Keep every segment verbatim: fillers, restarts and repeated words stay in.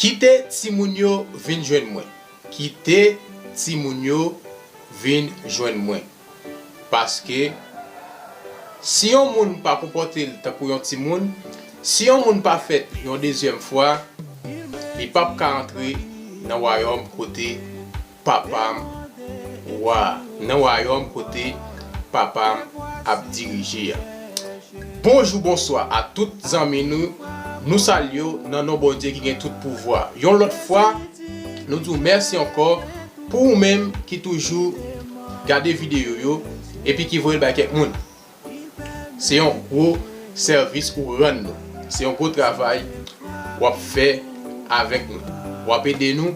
Kite timoun yo vin jwenn mwen. Kite timoun yo vin jwenn mwen. Paske si yon moun pa konpòte l tankou yon timoun, si yon moun pa fèt yon dezyèm fwa, li p ap ka antre nan wayòm kote Papa m, wa, nan wayòm kote Papa m ap dirije a. Bonjou, bonswa a tout zanmi nou. Nou salye w nan non Bondye ki gen tout pouvwa. Yon lòt fwa, nou di w mèsi ankò pou ou menm ki toujou gade videyo yo epi ki voye l bay kèk moun. Se yon gwo sèvis ou rann nou. Se yon gwo travay w ap fè avèk nou. W ap ede nou,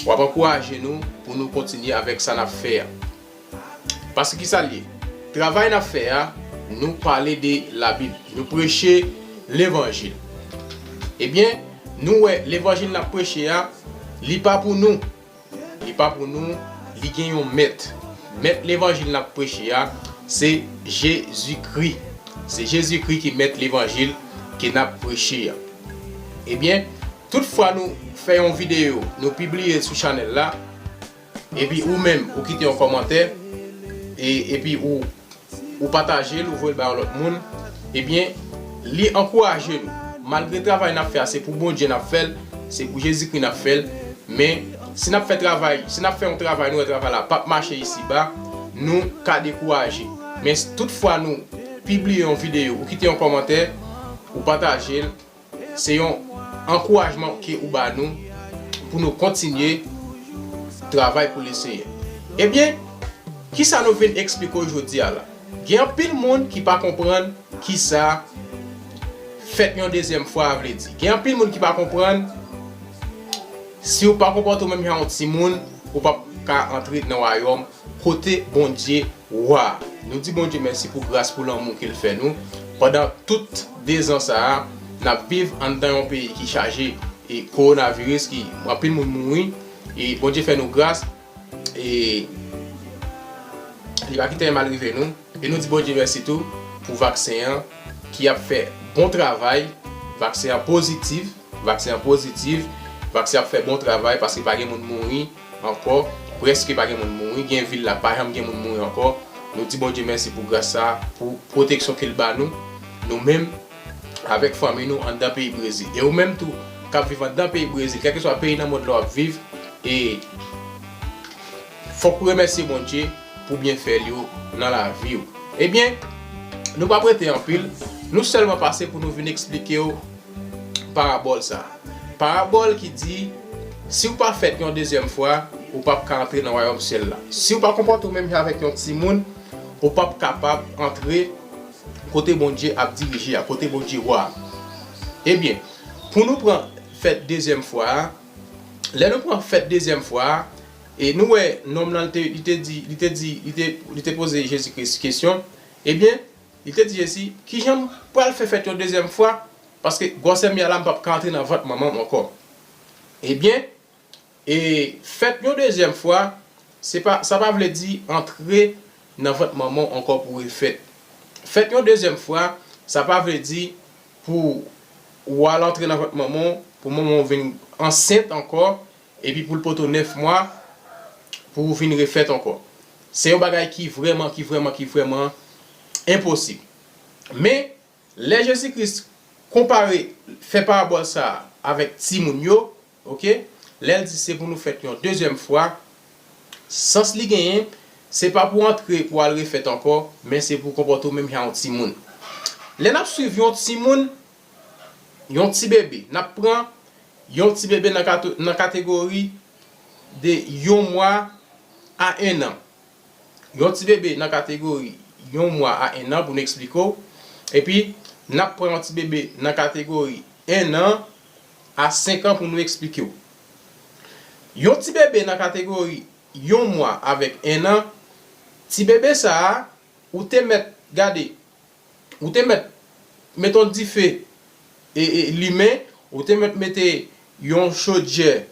w ap ankouraje nou pou nou kontinye avèk sa n ap fè a. Paske ki sa l ye? Travay n ap fè a, nou pale de Labib, nou preche levanjil. Ebyen, nou wè levanjil n ap preche a, li pa pou nou. Li pa pou nou, li gen yon mèt. Mèt levanjil n ap preche a, se Jezikri. Se Jezikri ki mèt levanjil ke n ap preche a. Ebyen, tout fwa nou fè yon videyo, nou pibliye l sou chanèl la, epi ou menm, ou kite yon kòmantè, e, epi ou, ou pataje l, ou voye l bay yon lòt moun, ebyen, li ankouraje nou. Malgre travay n ap fè a, se pou Bondye n ap fè l, se pou Jezikri n ap fè l, men si n ap fè travay, si n ap fè yon travay, nou wè travay la p ap mache isiba, nou ka dekouraje. Men s-, tout fwa nou pibliye yon videyo, ou kite yon kòmantè, ou pataje l, se yon ankourajman ke ou ba nou pou nou kontinye travay pou Lesenyè. Ebyen, kisa nou vin eksplike w jodi a la? Gen anpil moun ki pa konprann kisa fèt yon dezyèm fwa a vle di. Gen anpil moun ki pa konprann, si w pa konpòte w menm jan yon timoun, ou p ap ka antre nan wayòm kote Bondye wa. Nou di Bondye mèsi pou gras, pou lanmou ke l fè nou. Pandan tout dezan sa a, n ap viv anndan yon peyi ki chaje e kowonaviris, ki anpil moun mouri, e Bondye fè nou gras, e li pa kite anyen mal rive nou. E nou di Bondye mèsi tou pou vaksen an ki ap fè bon travay. Vaksen an pozitif, vaksen an pozitif, vaksen ap fè bon travay paske pa gen moun mouri ankò, prèske pa gen moun mouri, gen vil la pa janm gen moun mouri ankò. Nou di Bondye mèsi pou gras sa a, pou pwoteksyon ke l ba nou, nou menm avèk fanmi nou anndan peyi Brezil. E ou menm tou k ap viv anndan peyi Brezil, kèlkeswa peyi nan mond la w ap viv, e fòk ou remèsye Bondye pou byenfè l yo nan lavi w. Ebyen, nou p ap rete anpil, nou sèlman pase pou nou vin eksplike w parabòl sa a. Parabòl ki di, si w pa fèt yon dezyèm fwa, ou p ap ka antre nan wayòm syèl la. Si w pa konpòte w menm jan avèk yon timoun, ou p ap kapab antre kote Bondye ap dirije a, kote Bondye wa a. Ebyen, pou nou pran fèt dezyèm fwa a, lè nou pran fèt dezyèm fwa a, e nou wè nonm lan, li te, li te di, li te di, li te, li te poze Jezi Kris kesyon, ebyen, li te di Jezi, kijan m pral fè fèt yon dezyèm fwa? Paske gwosè m ye a la, m p ap ka antre nan vant manman m ankò. Ebyen, e fèt yon dezyèm fwa, se pa, sa pa vle di antre nan vant manman w ankò pou refèt. Fèt yon dezyèm fwa, sa pa vle di pou w al antre nan vant manman w, pou manman w vin ansent ankò, epi pou l pote w nèf mwa, pou w vin refèt ankò. Se yon bagay ki vrèman, ki vrèman, ki vrèman enposib. Men, lè Jezi Kris konpare, fè parabòl sa a avèk timoun yo, oke, lè l di se pou nou fèt yon dezyèm fwa, sans li genyen, se pa pou antre pou al refèt ankò, men se pou konpòte w menm jan yon timoun. Lè n ap swiv yon timoun, yon ti bebe, n ap pran yon ti bebe nan kato-, nan kategori de yon mwa a en an. Yon ti bebe nan kategori yon mwa a en an pou nou eksplike w. Epi, n ap pran yon ti bebe nan kategori en an a senk an pou nou eksplike w. Yon ti bebe nan kategori yon mwa avèk en an, ti bebe sa a, ou te mèt gade, ou te mèt mete yon dife e, e limen, ou te mèt mete yon chodyè,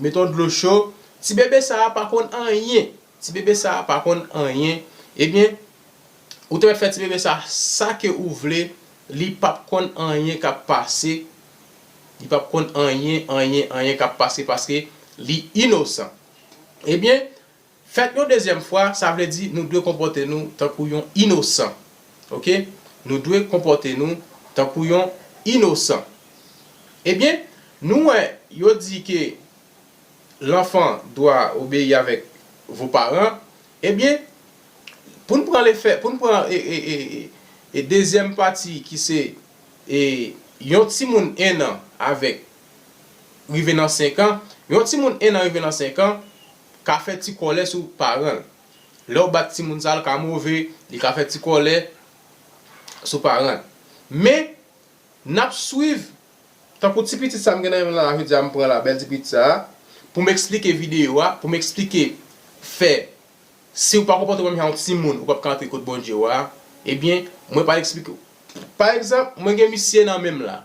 mete yon dlo cho. Ti bebe sa a pa konn anyen. Ti bebe sa a pa konn anyen. Ebyen, ou te mèt fè ti bebe sa a sa ke ou vle, li p ap konn anyen k ap pase Li p ap konn anyen, anyen, anyen k ap pase paske li inosan. Ebyen, fèt yon dezyèm fwa, sa vle di nou dwe konpòte nou tankou yon inosan. Oke? Nou dwe konpòte nou tankou yon inosan. Ebyen, nou wè, yo di ke l'enfant doit obéir avec vos parents. Ebyen, pou n pran lefè, pou n pran e, e, e, e, e dezyèm pati ki se e, yon timoun en an avèk rive nan senk an, yon timoun en an rive nan senk an ka fè ti kòlè sou paran l. Lè w bat timoun sa, l ka move, li ka fè ti kòlè sou paran l. Men, n ap swiv, tankou ti pitit sa m gen nan men m la, jodi a m pran la, bèl ti pitit sa, pou m eksplike videyo a, pou m eksplike fè, si w pa konpòte w menm jan yon timoun, ou p ap ka antre kot Bondye w a, ebyen, mwen pral eksplike w. Pa egzanp, mwen gen misye nan men m la.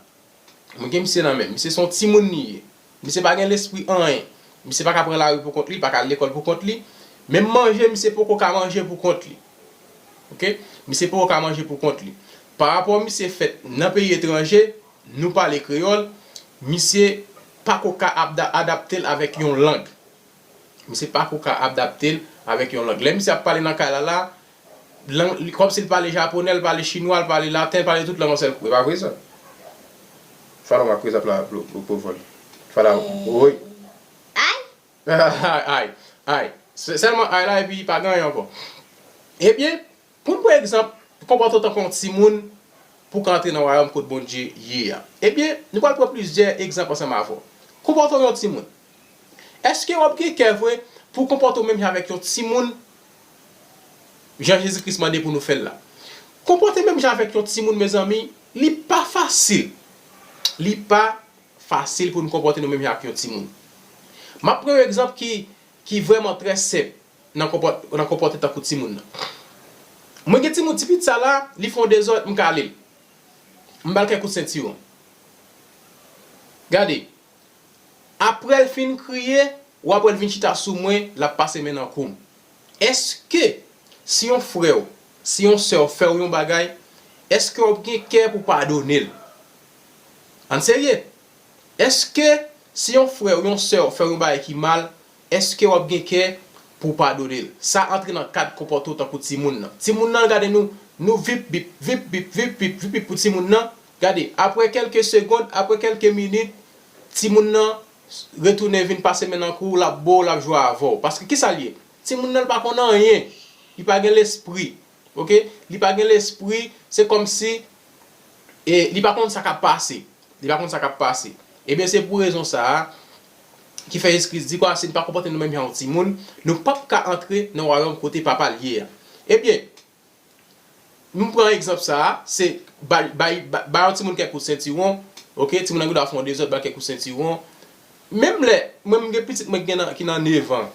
Mwen gen misye nan men m. Misye se yon timoun li ye. Misye pa gen lespri anyen. Misye pa ka pran lari pou kont li, li pa ka al lekòl pou kont li. Menm manje, misye poko ka manje pou kont li. Oke? Misye poko ka manje pou kont li. Parapò misye fèt nan peyi etranje, nou pale kreyòl, misye pako ka abda-, adapte l avèk yon lang. Misye pako ka adapte l avèk yon lang. Lè misye ap pale nan kay la la, lang, li, kòmsi l pale japonè, l pale chinwa, l pale laten, l pale tout lang yon sèl kou. E pa vre sa? Fala uma coisa pra, pro, pro povo ali. Fala, oi. Ai. Ai, ai. Sè-, sèlman ay la, epi pa gen anyen ankò. Ebyen, pou n pran egzanp, konpòte w tankou yon timoun pou w ka antre nan wayòm kot Bondye ye a. Ebyen, nou pral pran plizyè egzanp ansanm avè w. Konpòte w yon timoun. Èske w ap gen kè vre pou w konpòte w menm jan avèk yon timoun, jan Jezi Kris mande pou nou fè l la? Konpòte menm jan avèk yon timoun, mezanmi, li pa fasil. Li pa fasil pou nou konpòte nou menm jan ak yon timoun. M ap pran yon egzanp ki, ki vrèman trè senp nan konpò-, nan konpòte tankou timoun nan. Mwen gen timoun, ti pitit sa la, li fè yon dezòd, m kale l. M ba l kèk kout sentiwon. Gade, apre l fin kriye, w ap wè l vin chita sou mwen, l ap pase men nan kou m. Èske si yon frè w, si yon sè w fè w yon bagay, èske w ap gen kè pou w padone l? Ann serye. Èske si yon frè w, yon sè w fè w yon bagay ki mal, èske w ap gen kè pou w padone l? Sa antre nan kad konpòte w tankou timoun nan. Timoun nan gade nou, nou vip bip, vip bip, vip bip, vip bip pou timoun nan. Gade, apre kèlke segonn, apre kèlke minit, timoun nan retounen vin pase men nan kou w, l ap bo w, l ap jwe avè w. Paske kisa l ye? Timoun nan, li pa konn anyen. Li pa gen lespri. Oke? Li pa gen lespri, se kòmsi, e, li pa konn sa k ap pase. Li pa konn sa k ap pase. Ebyen, se pou rezon sa a ki fè Jezi Kris di, kwa, si n pa konpòte nou menm jan yon timoun, nou p ap ka antre nan wayòm kote Papa l ye a. Ebyen, nou pran egzanp sa a, se bay, bay, bay, bay yon timoun kèk kout sentiwon, oke, timoun nan gen dwa fè yon dezòd, bay kèk kout sentiwon. Menm lè, mwen, m gen pitit mwen ki gen nan, ki nan nèf an.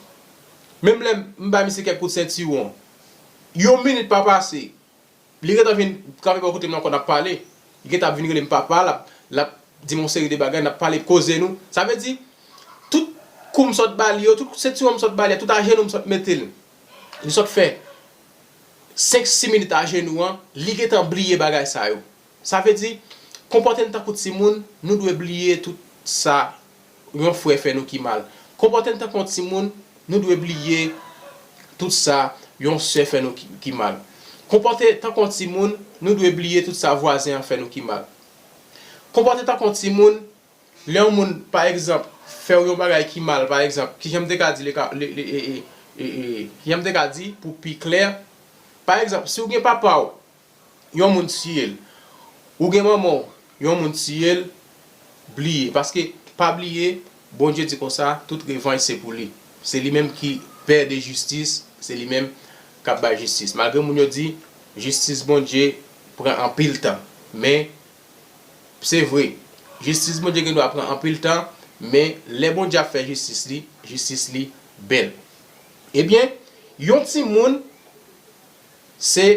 Menm lè m bay misye kèk kout sentiwon, yon minit pa pase, li gentan vin kanpe bò kote m nan ankò, n ap pale. Li gentan ap vin rele m papa, l ap, l ap di m yon seri de bagay, n ap pale, koze nou. Sa vle di, tout kou m sot ba li yo, tout sentiwon m sot ba li a, tout ajenou m sot mete l. Li sot fè senk, sis minit ajenou an, li gentan bliye bagay sa yo. Sa vle di, konpòte n tankou timoun, nou dwe bliye tout sa yon frè fè nou ki mal. Konpòte n tankou yon timoun, nou dwe bliye tout sa yon sè fè nou ki, ki mal. Konpòte tankou yon timoun, nou dwe bliye tout sa vwazen an fè nou ki mal. Konpòte tankou yon timoun, lè yon moun, pa egzanp, fè w yon bagay ki mal, pa egzanp, kijan m te ka di, le ka, le, le, e, e, e, e, kijan m te ka di, pou pi klè, pa egzanp, si w gen papa w, yon moun tiye l. Ou gen manman w, yon moun tiye l, bliye. Paske, pa bliye, Bondye di konsa, tout revanj se pou li. Se li menm ki pè de jistis, se li menm k ap bay jistis. Malgre moun yo di, jistis Bondye pran anpil tan. Men, se vre, jistis Bondye gen dwa pran anpil tan, men lè Bondye ap fè jistis li, jistis li bèl. Ebyen, yon timoun se,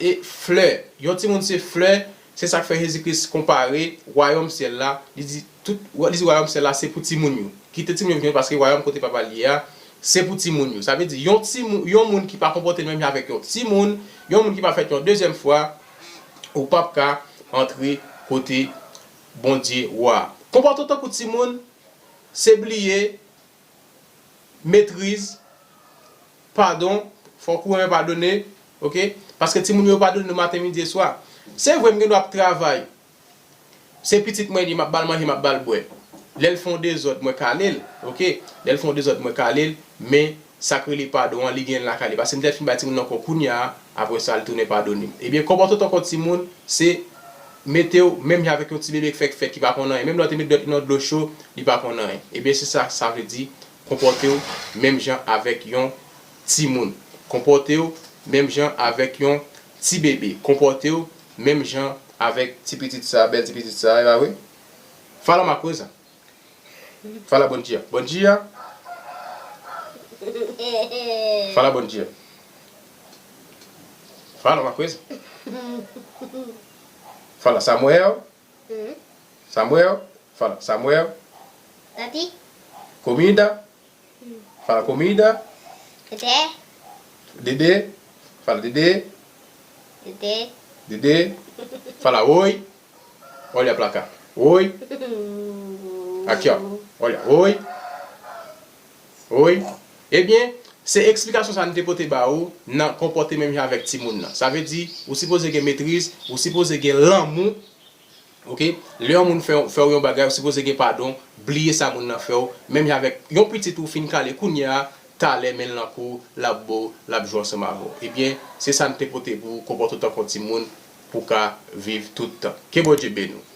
e, flè. Yon timoun se flè, se sa k fè Jezi Kris konpare wayòm syèl la, li di tout, li di wayòm syèl la se pou timoun yo. Kite timoun yo vin jwenn paske wayòm kote Papa l ye a, se pou timoun yo. Sa vle di yon timoun, yon moun ki pa konpòte l menm jan avèk yon timoun, yon moun ki pa fèt yon dezyèm fwa, ou p ap ka antre kote Bondye wa. Konpòte w tankou timoun, se bliye, metriz, padon, fòk ou renmen padone, oke? Paske timoun yo padone nou maten, midi e swa. Se vre, m gen dwa ap travay. Se pitit mwen li, m ap ba l manje, m ap ba l bwè. Lè l fè yon dezòd, mwen kale l, oke? Lè l fè yon dezòd, mwen kale l, men sa k rele padon an, li gen l lakay li. Paske m te fin bay timoun nan kò kounye a, apre sa, l tounen padone m. Ebyen, konpòte w tankou yon timoun, se mete w menm jan avèk yon ti bebe k fèk fèt, ki pa konn anyen. Menm lè w te met dwèt li nan dlo cho, li pa konn anyen. Ebyen, se sa sa vle di, konpòte w menm jan avèk yon timoun. Konpòte w menm jan avèk yon ti bebe. Konpòte w menm jan avèk ti pitit sa, bèl ti pitit sa, e pa vre? Fala uma coisa. Fala bom dia. Bom dia. Fala bom dia. Fala uma coisa. Fala Samuel. Hum. Samuel. Fala Samuel. Papi. Comida. Fala comida. Dedé. Dedé. Fala Dedé. Dedé. Dedé. Fala oi. Olha pra cá. Oi. Aqui, ó. Olha. Oi. Oi. Ebyen, se eksplikasyon sa n te pote ba ou nan konpòte menm jan avèk timoun nan. Sa vle di, ou sipoze gen metriz, ou sipoze gen lanmou. Oke? Lè yon moun fè, fè w yon bagay, ou sipoze gen padon, bliye sa moun nan fè w, menm jan avèk yon pitit ou fin kale kounye a, talè men l nan kou w, l ap bo w, l ap jwe ansanm avè w. Ebyen, se sa n te pote pou w, konpòte w tankou yon timoun pou w ka viv tout tan. Ke Bondye beni w.